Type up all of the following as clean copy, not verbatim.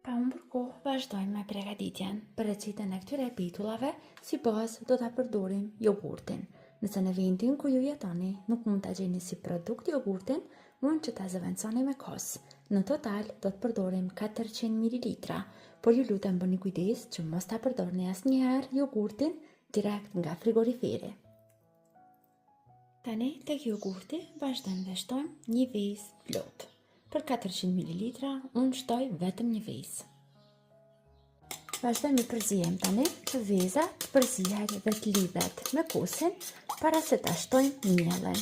Pa humbur kohë, vazhdojmë me pregaditjen. Për recetën e këtyre petullave, si bazë do ta përdorim jogurtin. Nëse në vendin ku ju jetoni nuk mund ta gjeni si produkt jogurtin, mund që ta zëvendësoni me kos. Në total do të përdorim 400 ml, por ju lutem bëni kujdes që mos ta përdorni asnjëherë jogurtin direkt nga frigoriferi. Tani tek jogurti vazhdojmë dhe shtojmë një vezë plot. Për 400 ml unë shtoj vetëm një vezë. Vazhdojmë i përziejmë tani që veza të përzihet dhe të lidhet me kosin para se ta shtojmë miellin.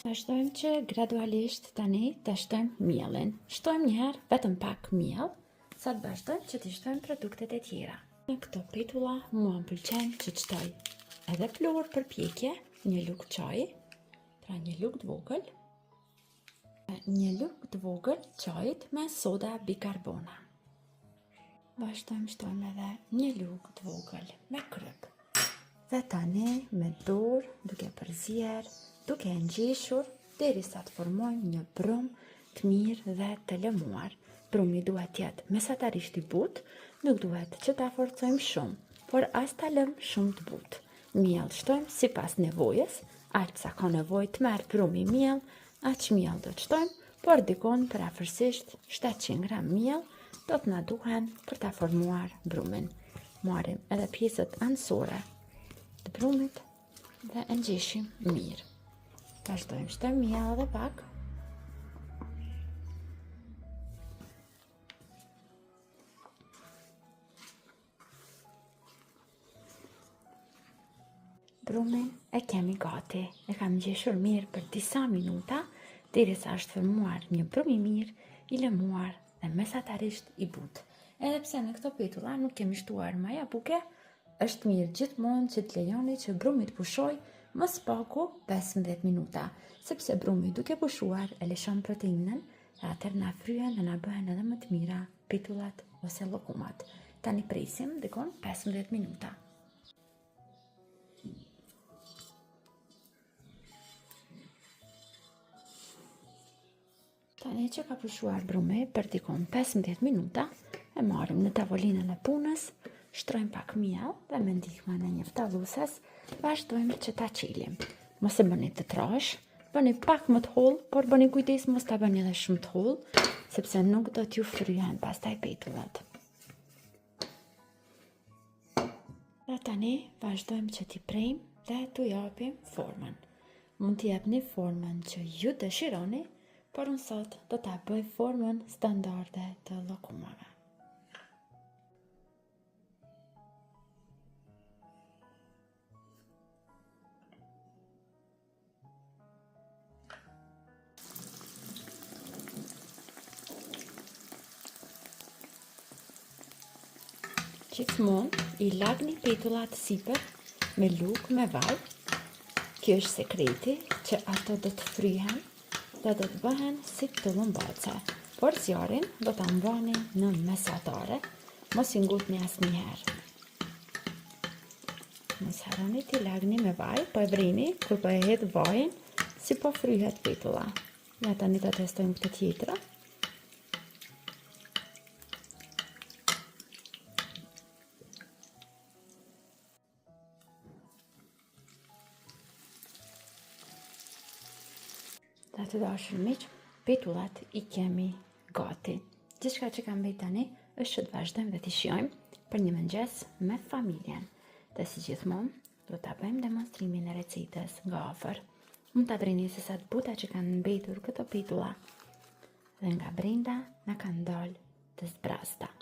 Vazhdojmë që gradualisht tani ta shtojmë miellin. Shtojmë njëherë vetëm pak miell Sa të vazhdojmë që t'i shtojmë produktet e tjera. Në këto petulla mua më pëlqen që të shtoj edhe pluhur për pjekje, një lugë çaji, pra një lugë të vogël, një lugë të vogël çajit me soda bikarbona. Vazhdojmë shtojmë edhe një lugë të vogël me kryp. Dhe tani me dorë duke përzier, duke e ngjeshur, derisa të formojmë një brumë të mirë dhe të lëmuar. Brumi duhet të jetë mesatarisht i butë, nuk duhet që ta forcojmë shumë, por as ta lëmë shumë të butë. Miell shtojmë sipas nevojës, aq sa ka nevojë të merr brumi miell, aq miell do të shtojmë, por dikun përafërsisht 700 gram miell do të na duhen për ta formuar brumin. Marrim edhe pjesët anësore të brumit dhe e ngjeshim mirë. Vazhdojmë shtojmë miell edhe pak. Brumin e kemi gati. E kam ngjeshur mirë për disa minuta, derisa është formuar një brum i mirë, i lëmuar dhe mesatarisht i butë. Edhe pse në këto petulla nuk kemi shtuar maja buke, është mirë gjithmonë që të lejoni që brumi të pushojë më së paku 15 minuta, sepse brumi duke pushuar e lëshon proteinën dhe atëherë na fryhen dhe na bëhen edhe më të mira petullat ose llokumat. Tani presim dikun 15 minuta. Tani që ka pushuar brumi për dikun 15 minuta, e marrim në tavolinën e punës, shtrojmë pak miell dhe me ndihmën e një ftalluses, vazhdojmë që ta çelim. Mos e bëni të trashë, bëni pak më të hollë, por bëni kujdes mos ta bëni edhe shumë të hollë, sepse nuk do t'ju fryhen pastaj petullat. Dhe tani vazhdojmë që t'i prejmë dhe t'u japim formën. Mund t'i jepni formën që ju dëshironi, por unë sot do ta bëj formën standarde të llokumave. Gjithmonë i lagni petullat sipër me lugë me vaj. Kjo është sekreti që ato do të fryhen dhe do të bëhen si tullumbace. Por zjarrin do ta mbani në mesatare, mos i ngutni asnjëherë. Mos harroni t'i lagni me vaj, po e vrini kur po e hedh vajin, si po fryhet petulla. Ja tani ta testojmë këtë tjetrën. Dhe të dashur miq, petullat i kemi gati. Gjithçka që ka mbet tani është që të vazhdojmë dhe t'i shijojmë për një mëngjes me familjen. Dhe si gjithmonë, do ta bëjmë demonstrimin e recetës nga afër. Mund ta vrini se sa të buta që kanë mbetur këto petulla. Dhe nga brenda na kanë dalë të zbrazta.